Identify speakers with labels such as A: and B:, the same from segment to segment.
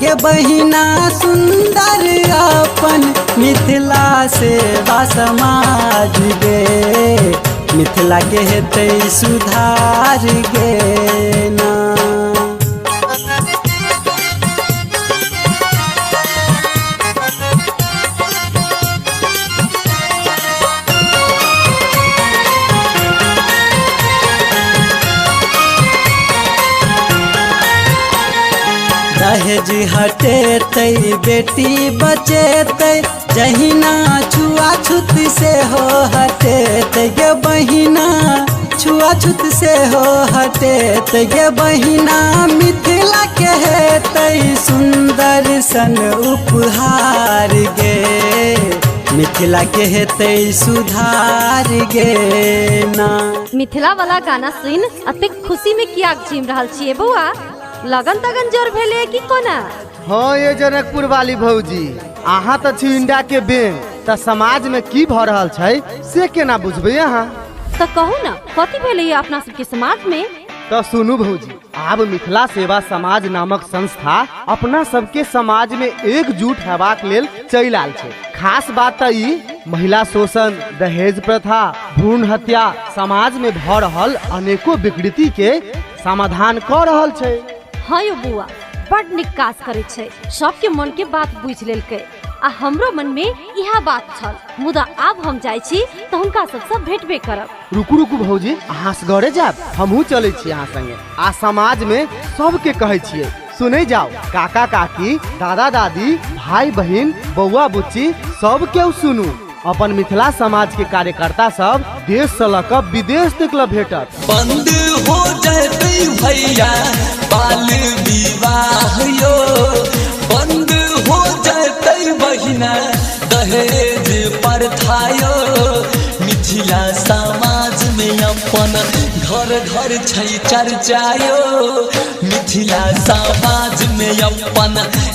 A: गे बहिना सुंदर अपन मिथिला सेवा समाज गे, मिथिला के हेतै सुधार गे ना। दहेज हटेतै बेटी बचेतै, जहिना छुआछूत से हो हटेतै गे बहिना, छुआछूत से हो हटेतै गे बहिना, मिथिला के हेतै सुंदर सन उपहार गे, मिथिला के हेतै सुधार गे ना।
B: मिथिला वाला गाना सुन अतेक खुशी में किया झिम रहल छियै बौआ? लगन तगन जोर भेलै कि कोना?
C: हाँ ये जनकपुर वाली भौजी, अहाँ तऽ छी इंडिया के बैंक, तऽ समाज में की भऽ रहल छै से केना बुझबै अहाँ?
B: तऽ कहू ना कथी भेलै अपना सबके समाज में?
C: तऽ सुनू भौजी, आब मिथिला सेवा समाज नामक संस्था अपना सबके समाज में एकजुट हेबाक लेल चलि आयल छै। खास बात तऽ ई महिला शोषण, दहेज प्रथा, भ्रूण हत्या, समाज में भऽ रहल अनेको विकृति के समाधान कऽ रहल छै।
B: हाँ यो बुआ, बड नीक काज करै छै, सबके मन के बात बुझि लेलकै आ हमरो मन में इएह बात छल, मुदा आब हम जाइ छी तऽ हुनका सबसँ भेटबे करब।
C: रुकू रुकू भौजी, अहाँ असगरे जायब, हमहूँ चलै छी अहाँ संगे आ समाज में सबके कहै छियै सुनै जाओ, काका काकी, दादा दादी, भाई बहिन, बौआ बुच्ची सब केओ सुनू। अपन मिथिला समाज के कार्यकर्ता सब देश से लऽ कऽ विदेश तक ल भेटत।
D: बंद हो जैतै भैया बाल विवाह यो, बंद हो जैतै बहिना दहेज प्रथा यो, मिथिला समाज में अपन घर घर छै चर्चा यो, मिथिला समाज में अपन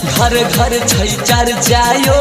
D: घर घर छै चर्चा यो,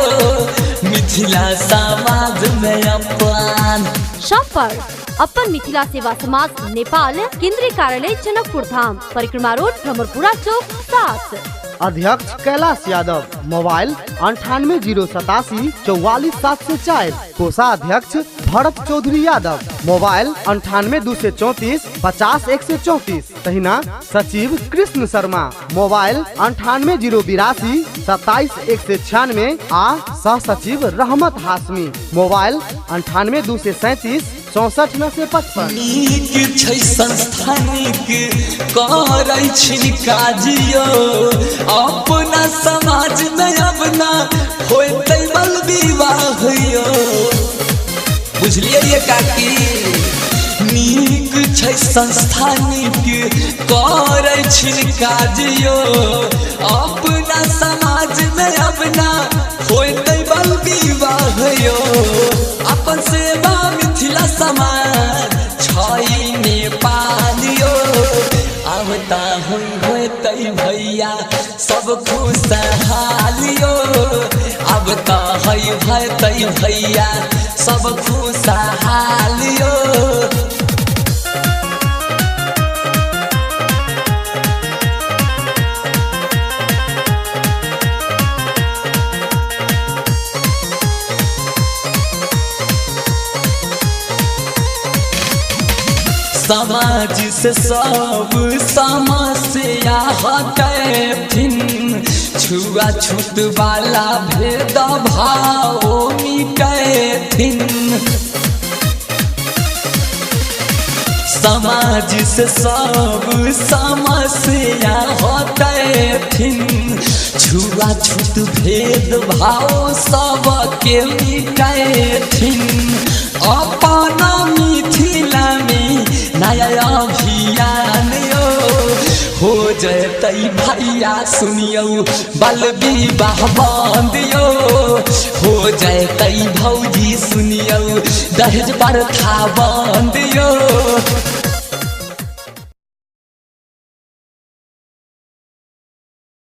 D: मिथिला समाज में अपन।
B: संपर्क अपन मिथिला सेवा समाज नेपाल, केंद्रीय कार्यालय जनकपुर धाम, परिक्रमा रोड, भ्रमरपुरा चौक 7।
C: अध्यक्ष कैलाश यादव, मोबाइल 98 087 44 704। कोषाध्यक्ष भरत चौधरी यादव, मोबाइल 98 234 50 134। तहिना सचिव कृष्ण शर्मा, मोबाइल 98 082 27 196 आ सह सचिव रहमत हाशमी, मोबाइल 98 237 64 955।
D: नीक छै संस्था नीक करै छी काज यो, अपना समाज में अपना होतै बल विवाह यो, बुझलियै ये काकी? नीक छै संस्था नीक करै छी काज यो, अपना समाज में अपना होतै बल विवाह यो, अपन सेवा मिथिला समाज छै नेपाल यो, आवता होतै भैया सब खुशहाल यो, अब त है भैया सब खुशहाल यो। समाज से सब समस्या हटेथिन, छुआछूत वाला भेदभाव मिटेथिन, समाज से सब समस्या हटेथिन, छुआछूत भेदभाव सबके मिटेथिन, अपना मिथिला में नया अभियान यो, हो जैतै भैया सुनियौ बाल विवाह बंद यो, हो जैतै भौजी सुनियौ दहेज प्रथा बंद यो।